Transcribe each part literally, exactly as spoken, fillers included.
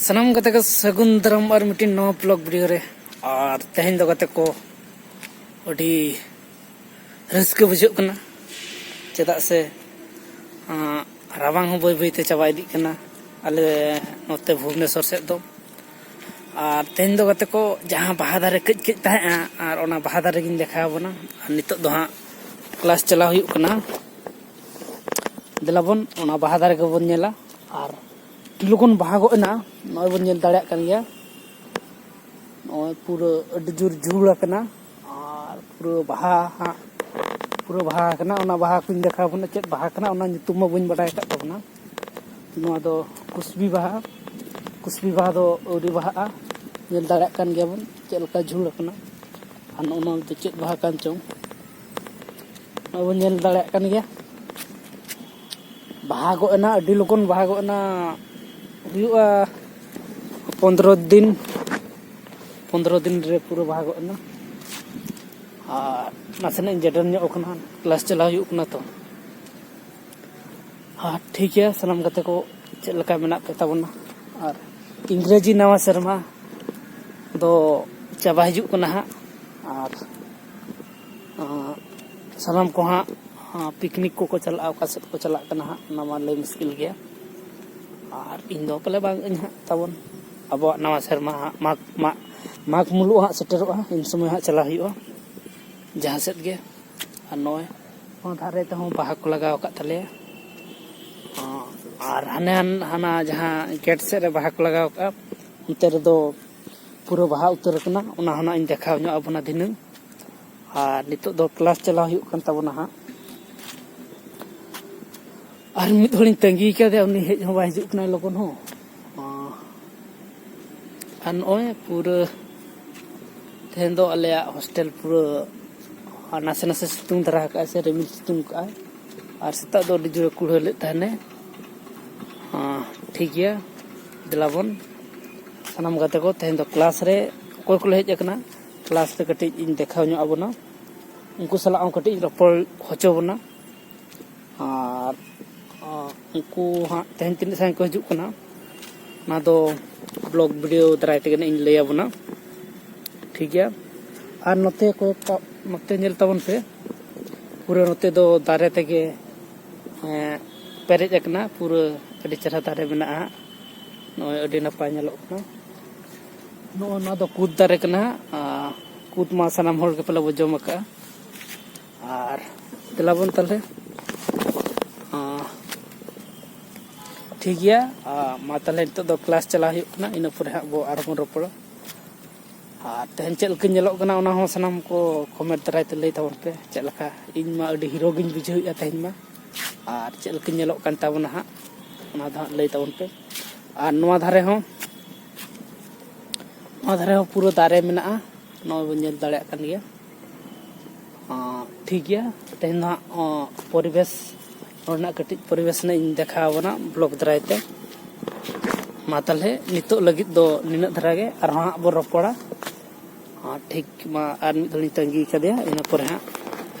ᱥᱟᱱᱟᱢ ᱜᱟᱛᱮ ᱠᱚ ᱥᱟᱹᱜᱩᱱ ᱫᱟᱨᱟᱢ ᱟᱨ ᱢᱤᱫᱴᱤᱱ ᱱᱚᱣᱟ ᱵᱞᱚᱜ ᱵᱷᱤᱰᱤᱭᱳ ᱨᱮ᱾ ᱟᱨ ᱛᱮᱦᱮᱧ ᱫᱚ ᱜᱟᱛᱮ ᱠᱚ ᱟᱹᱰᱤ ᱨᱟᱹᱥᱠᱟᱹ ᱵᱩᱡᱷᱟᱹᱜ ᱠᱟᱱᱟ, ᱪᱮᱫᱟᱜ ᱥᱮ ᱟᱸ, ᱨᱟᱵᱟᱝ ᱦᱚᱸ ᱵᱟᱹᱭ ᱵᱟᱹᱭᱛᱮ ᱪᱟᱵᱟ ᱤᱫᱤᱜ ᱠᱟᱱᱟ ᱟᱞᱮ ᱱᱚᱛᱮ ᱵᱷᱩᱵᱽᱱᱮᱥᱚᱨ ᱥᱮᱫ ᱫᱚ᱾ ᱟᱨ ᱛᱮᱦᱮᱧ ᱫᱚ ᱜᱟᱛᱮ ᱠᱚ ᱡᱟᱦᱟᱸ ᱵᱟᱦᱟ ᱫᱟᱨᱮ ᱠᱟᱹᱡ ᱠᱟᱹᱡ ᱛᱟᱦᱮᱸᱜᱼᱟ, ᱟᱨ ᱚᱱᱟ ᱵᱟᱦᱟ ᱫᱟᱨᱮ ᱜᱤᱧ ᱫᱮᱠᱷᱟᱣ ᱟᱵᱚᱱᱟ᱾ ᱟᱨ ᱱᱤᱛᱚᱜ ᱫᱚ ᱦᱟᱸᱜ ᱠᱞᱟᱥ ᱪᱟᱞᱟᱣ ᱦᱩᱭᱩᱜ ᱠᱟᱱᱟ᱾ ᱫᱮᱞᱟ ᱵᱚᱱ ᱚᱱᱟ ᱵᱟᱦᱟ ᱫᱟᱨᱮ ᱜᱮᱵᱚᱱ ᱧᱮᱞᱟ᱾ ᱟᱨ ᱟᱹᱰᱤ ᱞᱚᱜᱚᱱ ᱵᱟᱦᱟ ᱜᱚᱫ ᱮᱱᱟ, ᱱᱚᱜᱼᱚᱭ ᱵᱚᱱ ᱧᱮᱞ ᱫᱟᱲᱮᱭᱟᱜ ᱠᱟᱱ ᱜᱮᱭᱟ᱾ ᱱᱚᱜᱼᱚᱭ ᱯᱩᱨᱟᱹ ᱟᱹᱰᱤ ᱡᱳᱨ ᱡᱷᱩᱲ ᱟᱠᱟᱱᱟ᱾ ᱟᱨ ᱯᱩᱨᱟᱹ ᱵᱟᱦᱟ ᱦᱟᱸᱜ, ᱯᱩᱨᱟᱹ ᱵᱟᱦᱟ ᱟᱠᱟᱱᱟ᱾ ᱚᱱᱟ ᱵᱟᱦᱟ ᱠᱚᱧ ᱫᱮᱠᱷᱟᱣ ᱟᱵᱚᱱᱟ, ᱪᱮᱫ ᱵᱟᱦᱟ ᱠᱟᱱᱟ ᱚᱱᱟ ᱧᱩᱛᱩᱢ ᱢᱟ ᱵᱟᱹᱧ ᱵᱟᱰᱟᱭ ᱟᱠᱟᱫ ᱛᱟᱵᱚᱱᱟ᱾ ᱱᱚᱣᱟ ᱫᱚ ᱠᱩᱥᱵᱤ ᱵᱟᱦᱟ᱾ ᱠᱩᱥᱵᱤ ᱵᱟᱦᱟ ᱫᱚ ᱟᱹᱣᱨᱤ ᱵᱟᱦᱟᱜᱼᱟ, ᱧᱮᱞ ᱫᱟᱲᱮᱭᱟᱜ ᱠᱟᱱ ᱜᱮᱭᱟᱵᱚᱱ ᱪᱮᱫ ᱞᱮᱠᱟ ᱡᱷᱩᱲ ᱟᱠᱟᱱᱟ᱾ ᱟᱨ ᱱᱚᱜᱼᱚ ᱱᱚᱣᱟ ᱫᱚ ᱪᱮᱫ ᱵᱟᱦᱟ ᱠᱟᱱ ᱪᱚᱝ, ᱱᱚᱜᱼᱚᱭ ᱵᱚᱱ ᱧᱮᱞ ᱫᱟᱲᱮᱭᱟᱜ ᱠᱟᱱ ᱜᱮᱭᱟ᱾ ᱵᱟᱦᱟ ᱜᱚᱫ ᱮᱱᱟ, ᱟᱹᱰᱤ ᱞᱚᱜᱚᱱ ᱵᱟᱦᱟ ᱜᱚᱫ ᱮᱱᱟ᱾ ᱦᱩᱭᱩᱜᱼᱟ ᱯᱚᱱᱫᱽᱨᱚ ᱫᱤᱱ, ᱯᱚᱱᱫᱽᱨᱚ ᱫᱤᱱ ᱨᱮ ᱯᱩᱨᱟᱹ ᱵᱟᱦᱟ ᱜᱚᱫ ᱮᱱᱟ᱾ ᱟᱨ ᱱᱟᱥᱮᱱᱟᱜ ᱤᱧ ᱡᱮᱰᱮᱨ ᱧᱚᱜ ᱟᱠᱟᱱᱟ, ᱠᱞᱟᱥ ᱪᱟᱞᱟᱣ ᱦᱩᱭᱩᱜ ᱠᱟᱱᱟ ᱛᱚ᱾ ᱟᱨ ᱴᱷᱤᱠ ᱜᱮᱭᱟ, ᱥᱟᱱᱟᱢ ᱜᱟᱛᱮ ᱠᱚ ᱪᱮᱫ ᱞᱮᱠᱟ ᱢᱮᱱᱟᱜ ᱯᱮ ᱛᱟᱵᱚᱱᱟ? ᱟᱨ ᱤᱝᱨᱮᱡᱤ ᱱᱟᱣᱟ ᱥᱮᱨᱢᱟ ᱫᱚ ᱪᱟᱵᱟ ᱦᱤᱡᱩᱜ ᱠᱟᱱᱟ ᱦᱟᱸᱜ᱾ ᱟᱨ ᱟᱸ, ᱥᱟᱱᱟᱢ ᱠᱚ ᱦᱟᱸᱜ ᱟᱸ, ᱯᱤᱠᱱᱤᱠ ᱠᱚᱠᱚ ᱪᱟᱞᱟᱜᱼᱟ, ᱚᱠᱟ ᱥᱮᱫ ᱠᱚ ᱪᱟᱞᱟᱜ ᱠᱟᱱᱟ ᱦᱟᱸᱜ, ᱚᱱᱟ ᱢᱟ ᱞᱟᱹᱭ ᱢᱩᱥᱠᱤᱞ ᱜᱮᱭᱟ᱾ ᱟᱨ ᱤᱧ ᱫᱚ ᱯᱟᱞᱮ ᱵᱟᱝ ᱟᱹᱧ ᱦᱟᱸᱜ ᱛᱟᱵᱚᱱ᱾ ᱟᱵᱚᱣᱟᱜ ᱱᱟᱣᱟ ᱥᱮᱨᱢᱟ ᱦᱟᱸᱜ ᱢᱟᱜᱽ, ᱢᱟᱜᱽ, ᱢᱟᱜᱽ ᱢᱩᱞᱩᱜ ᱦᱟᱸᱜ ᱥᱮᱴᱮᱨᱚᱜᱼᱟ, ᱩᱱ ᱥᱚᱢᱚᱭ ᱦᱟᱸᱜ ᱪᱟᱞᱟᱣ ᱦᱩᱭᱩᱜᱼᱟ ᱡᱟᱦᱟᱸ ᱥᱮᱫ ᱜᱮ᱾ ᱟᱨ ᱱᱚᱜᱼᱚᱭ ᱱᱚᱣᱟ ᱫᱷᱟᱨᱮ ᱛᱮᱦᱚᱸ ᱵᱟᱦᱟ ᱠᱚ ᱞᱟᱜᱟᱣ ᱟᱠᱟᱫ ᱛᱟᱞᱮᱭᱟ᱾ ᱟᱨ ᱦᱟᱱᱮ ᱦᱟᱱ-, ᱦᱟᱱᱟ ᱡᱟᱦᱟᱸ ᱜᱮᱴ ᱥᱮᱫ ᱨᱮ ᱵᱟᱦᱟ ᱠᱚ ᱞᱟᱜᱟᱣ ᱟᱠᱟᱫᱼᱟ, ᱚᱱᱛᱮ ᱨᱮᱫᱚ ᱯᱩᱨᱟᱹ ᱵᱟᱦᱟ ᱩᱛᱟᱹᱨ ᱟᱠᱟᱱᱟ᱾ ᱚᱱᱟ ᱦᱚᱸ ᱱᱟᱜ ᱤᱧ ᱫᱮᱠᱷᱟᱣ ᱧᱚᱜ ᱟᱵᱚᱱᱟ ᱫᱷᱤᱱᱟᱹᱝ᱾ ᱟᱨ ᱱᱤᱛᱚᱜ ᱫᱚ ᱠᱞᱟᱥ ᱪᱟᱞᱟᱣ ᱦᱩᱭᱩᱜ ᱠᱟᱱ ᱛᱟᱵᱚᱱᱟ ᱦᱟᱸᱜ᱾ ᱟᱨ ᱢᱤᱫ ᱦᱚᱲᱤᱧ ᱛᱟᱺᱜᱤ ᱠᱟᱫᱮᱭᱟ, ᱩᱱᱤ ᱦᱮᱡ ᱦᱚᱸ ᱵᱟᱭ ᱦᱤᱡᱩᱜ ᱠᱟᱱᱟ ᱞᱚᱜᱚᱱ ᱦᱚᱸ᱾ ᱟᱨ ᱱᱚᱜᱼᱚᱭ ᱯᱩᱨᱟᱹ ᱛᱮᱦᱮᱧ ᱫᱚ ᱟᱞᱮᱭᱟᱜ ᱦᱳᱥᱴᱮᱞ ᱯᱩᱨᱟᱹ ᱱᱟᱥᱮ ᱱᱟᱥᱮ ᱥᱤᱛᱩᱝ ᱫᱷᱟᱨᱟ ᱟᱠᱟᱫᱼᱟᱭ ᱥᱮ ᱨᱤᱢᱤᱞ ᱥᱤᱛᱩᱝ ᱟᱠᱟᱫᱼᱟᱭ᱾ ᱟᱨ ᱥᱮᱛᱟᱜ ᱫᱚ ᱟᱹᱰᱤ ᱡᱳᱨᱮ ᱠᱩᱲᱦᱟᱹ ᱞᱮᱫ ᱛᱟᱦᱮᱱᱮ᱾ ᱦᱮᱸ, ᱴᱷᱤᱠ ᱜᱮᱭᱟ, ᱫᱮᱞᱟ ᱵᱚᱱ ᱥᱟᱱᱟᱢ ᱜᱟᱛᱮ ᱠᱚ ᱛᱮᱦᱮᱧ ᱫᱚ ᱠᱞᱟᱥ ᱨᱮ ᱚᱠᱚᱭ ᱠᱚᱞᱮ ᱦᱮᱡ ᱟᱠᱟᱱᱟ, ᱠᱞᱟᱥ ᱨᱮ ᱠᱟᱹᱴᱤᱡ ᱤᱧ ᱫᱮᱠᱷᱟᱣ ᱧᱚᱜ ᱟᱵᱚᱱᱟ, ᱩᱱᱠᱩ ᱥᱟᱞᱟᱜ ᱦᱚᱸ ᱠᱟᱹᱴᱤᱡ ᱤᱧ ᱨᱚᱯᱚᱲ ᱦᱚᱪᱚ ᱵᱚᱱᱟ᱾ ᱟᱨ ᱟᱸ, ᱩᱱᱠᱩ ᱦᱟᱸᱜ ᱛᱮᱦᱮᱧ ᱛᱤᱱᱟᱹᱜ ᱥᱟᱸᱜᱮ ᱠᱚ ᱦᱤᱡᱩᱜ ᱠᱟᱱᱟ, ᱚᱱᱟ ᱫᱚ ᱵᱞᱚᱜ ᱵᱷᱤᱰᱤᱭᱳ ᱫᱟᱨᱟᱭ ᱛᱮᱜᱮ ᱤᱧ ᱞᱟᱹᱭ ᱟᱵᱚᱱᱟ᱾ ᱴᱷᱤᱠ ᱜᱮᱭᱟ᱾ ᱟᱨ ᱱᱚᱛᱮ ᱠᱚᱭᱮᱠᱴᱟ, ᱱᱚᱛᱮ ᱧᱮᱞ ᱛᱟᱵᱚᱱ ᱯᱮ, ᱯᱩᱨᱟᱹ ᱱᱚᱛᱮ ᱫᱚ ᱫᱟᱨᱮ ᱛᱮᱜᱮ, ᱮᱸ, ᱯᱮᱨᱮᱡ ᱟᱠᱟᱱᱟ᱾ ᱯᱩᱨᱟᱹ ᱟᱹᱰᱤ ᱪᱮᱦᱨᱟ ᱫᱟᱨᱮ ᱢᱮᱱᱟᱜᱼᱟ᱾ ᱱᱚᱜᱼᱚᱭ ᱟᱹᱰᱤ ᱱᱟᱯᱟᱭ ᱧᱮᱞᱚᱜ ᱠᱟᱱᱟ᱾ ᱱᱚᱜᱼᱚᱭ ᱱᱚᱣᱟ ᱫᱚ ᱠᱩᱫ ᱫᱟᱨᱮ ᱠᱟᱱᱟ᱾ ᱟᱨ ᱠᱩᱫ ᱢᱟ ᱥᱟᱱᱟᱢ ᱦᱚᱲ ᱜᱮ ᱯᱟᱞᱮ ᱵᱚ ᱡᱚᱢ ᱟᱠᱟᱫᱼᱟ᱾ ᱟᱨ ᱫᱮᱞᱟ ᱵᱚᱱ ᱛᱟᱦᱚᱞᱮ, ᱟᱸ, ᱴᱷᱤᱠ ᱜᱮᱭᱟ᱾ ᱟᱸ, ᱢᱟ ᱛᱟᱦᱚᱞᱮ ᱱᱤᱛᱚᱜ ᱫᱚ ᱠᱞᱟᱥ ᱪᱟᱞᱟᱣ ᱦᱩᱭᱩᱜ ᱠᱟᱱᱟ, ᱤᱱᱟᱹ ᱯᱚᱨᱮ ᱦᱟᱸᱜ ᱵᱚ ᱟᱨᱦᱚᱸ ᱵᱚᱱ ᱨᱚᱯᱚᱲᱟ᱾ ᱟᱨ ᱛᱮᱦᱮᱧ ᱪᱮᱫ ᱞᱮᱠᱟᱧ ᱧᱮᱞᱚᱜ ᱠᱟᱱᱟ, ᱚᱱᱟ ᱦᱚᱸ ᱥᱟᱱᱟᱢ ᱠᱚ ᱠᱚᱢᱮᱱᱴ ᱫᱟᱨᱟᱭ ᱛᱮ ᱞᱟᱹᱭ ᱛᱟᱵᱚᱱ ᱯᱮ, ᱪᱮᱫ ᱞᱮᱠᱟ᱾ ᱤᱧ ᱢᱟ ᱟᱹᱰᱤ ᱦᱤᱨᱳ ᱜᱤᱧ ᱵᱩᱡᱷᱟᱹᱣᱮᱫᱼᱟ ᱛᱮᱦᱮᱧ ᱢᱟ᱾ ᱟᱨ ᱪᱮᱫ ᱞᱮᱠᱟᱧ ᱧᱮᱞᱚᱜ ᱠᱟᱱ ᱛᱟᱵᱚᱱᱟ ᱦᱟᱸᱜ, ᱚᱱᱟ ᱫᱚ ᱦᱟᱸᱜ ᱞᱟᱹᱭ ᱛᱟᱵᱚᱱ ᱯᱮ᱾ ᱟᱨ ᱱᱚᱣᱟ ᱫᱷᱟᱨᱮ ᱦᱚᱸ, ᱱᱚᱣᱟ ᱫᱷᱟᱨᱮ ᱦᱚᱸ ᱯᱩᱨᱟᱹ ᱫᱟᱨᱮ ᱢᱮᱱᱟᱜᱼᱟ, ᱱᱚᱜᱼᱚᱭ ᱵᱚᱱ ᱧᱮᱞ ᱫᱟᱲᱮᱭᱟᱜ ᱠᱟᱱ ᱜᱮᱭᱟ᱾ ᱟᱸ, ᱴᱷᱤᱠ ᱜᱮᱭᱟ, ᱛᱮᱦᱮᱧ ᱫᱚ ᱦᱟᱸᱜ, ᱟᱸ, ᱯᱚᱨᱤᱵᱮᱥ, ᱱᱚᱰᱮᱱᱟᱜ ᱠᱟᱹᱴᱤᱡ ᱯᱚᱨᱤᱵᱮᱥ ᱨᱮᱱᱟᱜ ᱤᱧ ᱫᱮᱠᱷᱟᱣ ᱟᱵᱚᱱᱟ ᱵᱞᱚᱜ ᱫᱟᱨᱟᱭ ᱛᱮ᱾ ᱢᱟ ᱛᱟᱦᱚᱞᱮ ᱱᱤᱛᱚᱜ ᱞᱟᱹᱜᱤᱫ ᱫᱚ ᱱᱤᱱᱟᱹᱜ ᱫᱷᱟᱨᱟ ᱜᱮ, ᱟᱨᱦᱚᱸ ᱦᱟᱸᱜ ᱵᱚᱱ ᱨᱚᱯᱚᱲᱟ᱾ ᱟᱸ, ᱴᱷᱤᱠ ᱢᱟ, ᱟᱨ ᱢᱤᱫ ᱫᱷᱟᱣᱤᱧ ᱛᱟᱺᱜᱤ ᱠᱟᱫᱮᱭᱟ, ᱤᱱᱟᱹ ᱯᱚᱨᱮ ᱦᱟᱸᱜ,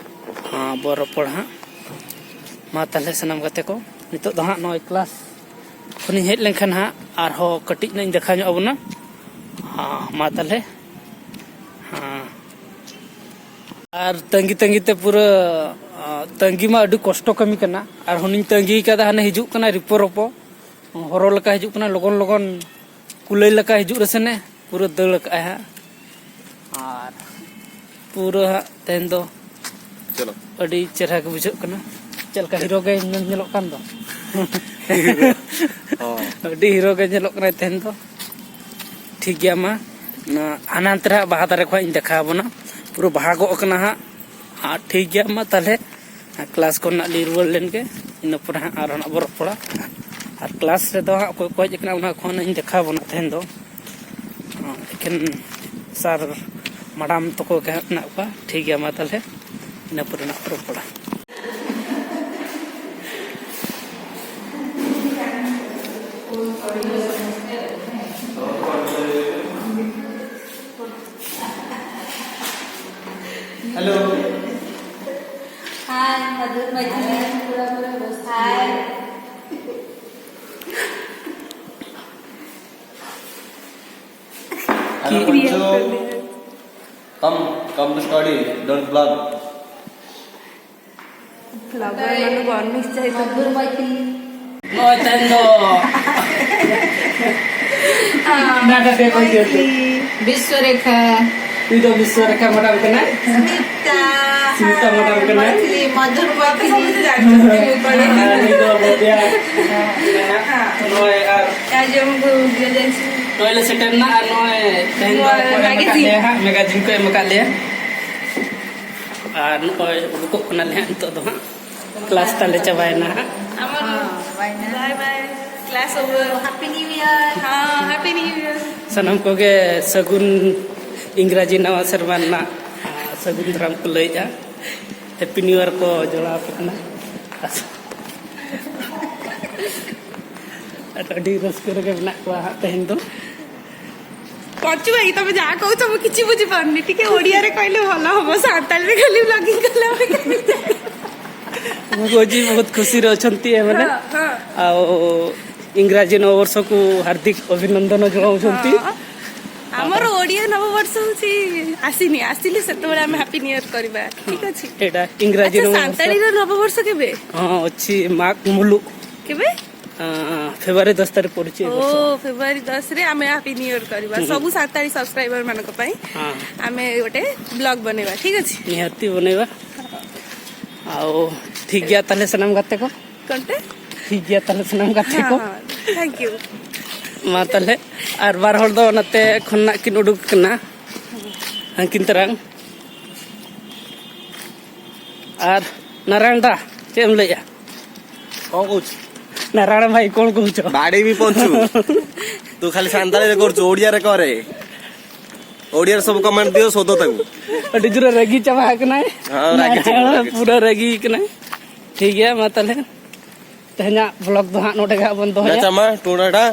ᱟᱸ, ᱵᱚᱱ ᱨᱚᱯᱚᱲᱟ ᱦᱟᱸᱜ᱾ ᱢᱟ ᱛᱟᱦᱚᱞᱮ ᱥᱟᱱᱟᱢ ᱜᱟᱛᱮ ᱠᱚ, ᱱᱤᱛᱚᱜ ᱫᱚ ᱦᱟᱸᱜ ᱱᱚᱜᱼᱚᱭ ᱠᱞᱟᱥ ᱠᱷᱚᱱᱤᱧ ᱦᱮᱡ ᱞᱮᱱᱠᱷᱟᱱ ᱦᱟᱸᱜ ᱟᱨᱦᱚᱸ ᱠᱟᱹᱴᱤᱡ ᱧᱚᱜ ᱤᱧ ᱫᱮᱠᱷᱟᱣ ᱧᱚᱜ ᱟᱵᱚᱱᱟ᱾ ᱟᱸ, ᱢᱟ ᱛᱟᱦᱚᱞᱮ, ᱟᱸ, ᱟᱨ ᱛᱟᱺᱜᱤ ᱛᱟᱺᱜᱤ ᱛᱮ ᱯᱩᱨᱟᱹ, ᱟᱸ, ᱛᱟᱺᱜᱤ ᱢᱟ ᱟᱹᱰᱤ ᱠᱚᱥᱴᱚ ᱠᱟᱹᱢᱤ ᱠᱟᱱᱟ᱾ ᱟᱨ ᱦᱚᱸ ᱞᱤᱧ ᱛᱟᱺᱜᱤ ᱠᱟᱫᱟ, ᱦᱟᱱᱮ ᱦᱤᱡᱩᱜ ᱠᱟᱱᱟ ᱨᱤᱯᱚ ᱨᱚᱯᱚ, ᱦᱚᱨᱚ ᱞᱮᱠᱟ ᱦᱤᱡᱩᱜ ᱠᱟᱱᱟ, ᱞᱚᱜᱚᱱ ᱞᱚᱜᱚᱱ ᱠᱩᱞᱟᱹᱭ ᱞᱮᱠᱟ ᱦᱤᱡᱩᱜ ᱨᱮᱥᱮᱱᱮ ᱯᱩᱨᱟᱹ ᱫᱟᱹᱲ ᱠᱟᱜᱼᱟᱭ ᱦᱟᱸᱜ᱾ ᱟᱨ ᱯᱩᱨᱟᱹ ᱦᱟᱸᱜ ᱛᱮᱦᱮᱧ ᱫᱚ ᱪᱚᱞᱚ᱾ ᱟᱹᱰᱤ ᱪᱮᱦᱨᱟ ᱜᱮ ᱵᱩᱡᱷᱟᱹᱜ ᱠᱟᱱᱟ᱾ ᱪᱮᱫ ᱞᱮᱠᱟ ᱦᱤᱨᱳ ᱜᱮ ᱧᱮᱞ ᱧᱮᱞᱚᱜ ᱠᱟᱱ ᱫᱚ᱾ ᱦᱚᱸ᱾ ᱟᱹᱰᱤ ᱦᱤᱨᱳ ᱜᱮ ᱧᱮᱞᱚᱜ ᱠᱟᱱᱟᱭ ᱛᱮᱦᱮᱧ ᱫᱚ᱾ ᱴᱷᱤᱠ ᱜᱮᱭᱟ, ᱢᱟ, ᱱᱚᱣᱟ ᱦᱟᱱᱟ ᱦᱟᱱᱛᱮ ᱨᱮ ᱦᱟᱸᱜ ᱵᱟᱦᱟ ᱫᱟᱨᱮ ᱠᱚ ᱦᱟᱸᱜ ᱤᱧ ᱫᱮᱠᱷᱟᱣ ᱟᱵᱚᱱᱟ᱾ ᱯᱩᱨᱟᱹ ᱵᱟᱦᱟ ᱜᱚᱜ ᱠᱟᱱᱟ ᱦᱟᱸᱜ᱾ ᱟᱨ ᱴᱷᱤᱠ ᱜᱮᱭᱟ, ᱢᱟ ᱛᱟᱦᱚᱞᱮ ᱠᱞᱟᱥ ᱠᱷᱚᱱ ᱱᱟᱜ ᱞᱤᱧ ᱨᱩᱣᱟᱹᱲ ᱞᱮᱱ ᱜᱮ, ᱤᱱᱟᱹ ᱯᱚᱨᱮ ᱦᱟᱸᱜ ᱟᱨᱦᱚᱸ ᱱᱟᱜ ᱵᱚᱱ ᱨᱚᱯᱚᱲᱟ᱾ ᱟᱨ ᱠᱞᱟᱥ ᱨᱮᱫᱚ ᱦᱟᱸᱜ ᱚᱠᱚᱭ ᱠᱚ ᱦᱮᱡ ᱟᱠᱟᱱᱟ, ᱚᱱᱟ ᱠᱚᱦᱚᱸ ᱱᱟᱜ ᱤᱧ ᱫᱮᱠᱷᱟᱣ ᱟᱵᱚᱱᱟ ᱛᱮᱦᱮᱧ ᱫᱚ᱾ ᱮᱠᱷᱮᱱ ᱥᱟᱨ ᱢᱟᱰᱟᱢ ᱛᱟᱠᱚ ᱜᱮ ᱦᱟᱸᱜ ᱢᱮᱱᱟᱜ ᱠᱚᱣᱟ᱾ ᱴᱷᱤᱠ ᱜᱮᱭᱟ, ᱢᱟ ᱛᱟᱦᱚᱞᱮ ᱤᱱᱟᱹ ᱯᱚᱨᱮ ᱱᱟᱜ ᱨᱚᱯᱚᱲᱟ᱾ Hello. Hi, Madhur Maithili. Hi. Come, come to study, don't vlog. Vlogger ମାନଙ୍କୁ ଅନିଶ୍ଚୟ ମଧୁର ମୈତ୍ରୀ। ᱱᱚᱜᱼᱚᱭ ᱛᱮᱦᱮᱧ ᱫᱚ ᱱᱟᱴᱟ ᱯᱮ ᱠᱚ ᱡᱚᱛᱚ᱾ ᱵᱤᱥᱣᱚᱨᱮᱠᱷᱟ᱾ ᱩᱱᱤ ᱫᱚ ᱵᱤᱥᱣᱚᱨᱮᱠᱷᱟ ᱢᱮᱰᱟᱢ ᱠᱟᱱᱟᱭ᱾ ᱥᱢᱤᱛᱟ᱾ ᱥᱢᱤᱛᱟ ᱢᱮᱰᱟᱢ ᱠᱟᱱᱟᱭ᱾ ᱢᱚᱫᱷᱩᱨ ᱢᱚᱫᱷᱩᱨ᱾ ᱟᱨ ᱩᱱᱤ ᱫᱚ ᱵᱚᱵᱤᱭᱟ᱾ ᱱᱚᱜᱼᱚᱭ ᱟᱨ ᱱᱚᱜᱼᱚᱭ ᱞᱮ ᱥᱮᱴᱮᱨ ᱮᱱᱟ ᱟᱨ ᱱᱚᱜᱼᱚᱭ ᱛᱮᱦᱮᱧ ᱫᱚ ᱠᱚ ᱮᱢ ᱟᱠᱟᱫ ᱞᱮᱭᱟ ᱦᱟᱸᱜ, ᱢᱮᱜᱟᱡᱤᱱ ᱠᱚ ᱮᱢ ᱟᱠᱟᱫ ᱞᱮᱭᱟ᱾ ᱟᱨ ᱱᱚᱜᱼᱚᱭ ᱩᱰᱩᱠᱚᱜ ᱠᱟᱱᱟᱞᱮ ᱦᱟᱸᱜ ᱱᱤᱛᱚᱜ ᱫᱚ ᱦᱟᱸᱜ᱾ ᱠᱞᱟᱥ ᱛᱟᱞᱮ ᱪᱟᱵᱟᱭᱮᱱᱟ ᱦᱟᱸᱜ᱾ ᱦᱚᱸ, ᱪᱟᱵᱟᱭᱮᱱᱟ᱾ Bye bye. Class over. Happy New Year. ᱦᱚᱸ, Happy New Year. ᱥᱟᱱᱟᱢ ᱠᱚᱜᱮ ᱥᱟᱹᱜᱩᱱ ᱤᱝᱨᱟᱡᱤ ᱱᱟᱣᱟ ᱥᱮᱨᱢᱟ ᱨᱮᱱᱟᱜ, ᱟᱨ, ᱥᱟᱹᱜᱩᱱ ᱫᱟᱨᱟᱢ ᱠᱚ ᱞᱟᱹᱭᱮᱫᱼᱟ᱾ Happy New Year ᱠᱚ ᱡᱚᱲᱟᱣ ᱟᱠᱚ ᱠᱟᱱᱟ᱾ ᱟᱨ ᱟᱹᱰᱤ ᱨᱟᱹᱥᱠᱟᱹ ᱨᱮᱜᱮ ᱢᱮᱱᱟᱜ ᱠᱚᱣᱟ ᱦᱟᱸᱜ ᱛᱮᱦᱮᱧ ᱫᱚ᱾ ପଞ୍ଚୁ ଭାଇ, ତମେ ଯାହା କହୁଛ ମୁଁ କିଛି ବୁଝିପାରୁନି। ଟିକେ ଓଡ଼ିଆରେ କହିଲେ ଭଲ ହବ। ସାନ୍ତାଳୀରେ ଖାଲି ବ୍ଲଗିଂ କଲା ଭଳିଆ। ବହୁତ ହିଁ ବହୁତ ଖୁସିରେ ଅଛନ୍ତି ଏମାନେ। ହଁ, ହଁ। ଆଉ ଇଂରାଜୀ ନବବର୍ଷକୁ ହାର୍ଦ୍ଦିକ ଅଭିନନ୍ଦନ ଜଣାଉଛନ୍ତି। ହଁ। ଆମର ଓଡ଼ିଆ ନବବର୍ଷ ହଉଛି ଆସିନି, ଆସିଲେ ସେତେବେଳେ ଆମେ ହାପି ନ୍ୟୁ ଇୟର କରିବା। ଠିକ ଅଛି? ଏଇଟା ଇଂରାଜୀ ଆଚ୍ଛା, ନବବର୍ଷ। ସାନ୍ତାଳୀର ନବବର୍ଷ କେବେ? ହଁ, ଅଛି ମାଘ ମୁଲୁ। କେବେ? ଆ, ଫେବୃଆରୀ ଦଶ ତାରିଖ ପଡ଼ୁଛି ଏ ଓ, ବର୍ଷ। ଫେବୃଆରୀ ଦଶରେ ଆମେ ହାପି ନ୍ୟୁ ଇୟର କରିବା। ହୁଁ। ସବୁ ସାନ୍ତାଳୀ ସବସ୍କ୍ରାଇବର ମାନଙ୍କ ପାଇଁ ହଁ। ଆମେ ଗୋଟେ ବ୍ଲଗ ବନେଇବା, ଠିକ ଅଛି? ନିହାତି ବନେଇବା। ଆଉ ଠିକ୍ ଗିଆ ତାହେଲେ ସନାମ ଗାତେ କ। କଣଟେ? ଠିକ୍ ଗିଆ ତାହେଲେ ସନାମ ଗାତେ କ। ହଁ, ହଁ, ଥ୍ୟାଙ୍କ ୟୁ। ᱢᱟ ᱛᱟᱦᱚᱞᱮ, ᱟᱨ ᱵᱟᱨ ᱦᱚᱲ ᱫᱚ ᱱᱚᱛᱮ ᱠᱷᱚᱱᱟᱜ ᱠᱤᱱ ᱩᱰᱩᱠ ᱠᱟᱱᱟ, ᱦᱟᱝᱠᱤᱱ ᱛᱟᱨᱟᱝ᱾ ᱟᱨ ᱱᱟᱨᱟᱭᱚᱬ ᱫᱟ, ᱪᱮᱫ ᱮᱢ ᱞᱟᱹᱭᱮᱜᱼᱟ? କ'ଣ କହୁଛୁ? ନାରାୟଣ ଭାଇ, କ'ଣ କହୁଛ? ବାଡ଼େଇବି ପଞ୍ଚୁ। ତୁ ଖାଲି ସାନ୍ତାଳୀରେ କରୁଛୁ, ଓଡ଼ିଆରେ କରେ। ଓଡ଼ିଆରେ ସବୁ କମେଣ୍ଟ ଦିଅ, ଶୋଧ ତାକୁ। ᱟᱹᱰᱤ ᱡᱳᱨᱮ ᱨᱟᱹᱜᱤ ᱪᱟᱵᱟ ᱟᱠᱟᱱᱟᱭ᱾ ᱦᱮᱸ, ᱨᱟᱹᱜᱤ ᱪᱟᱵᱟ, ᱨᱟᱹᱜᱤ ᱪᱟᱵᱟ᱾ ᱯᱩᱨᱟᱹ ᱨᱟᱹᱜᱤ ᱠᱟᱱᱟᱭ᱾ ᱴᱷᱤᱠ ᱜᱮᱭᱟ, ᱢᱟ ᱛᱟᱦᱚᱞᱮ ᱛᱮᱦᱮᱧᱟᱜ ᱵᱷᱞᱚᱜ ᱫᱚ ᱦᱟᱸᱜ ᱱᱚᱰᱮ ᱜᱮ ᱦᱟᱸᱜ ᱵᱚᱱ ᱫᱚᱦᱚᱭᱟ᱾ ᱱᱟᱪᱟᱢᱟ, ᱴᱩᱰᱟᱰᱟ᱾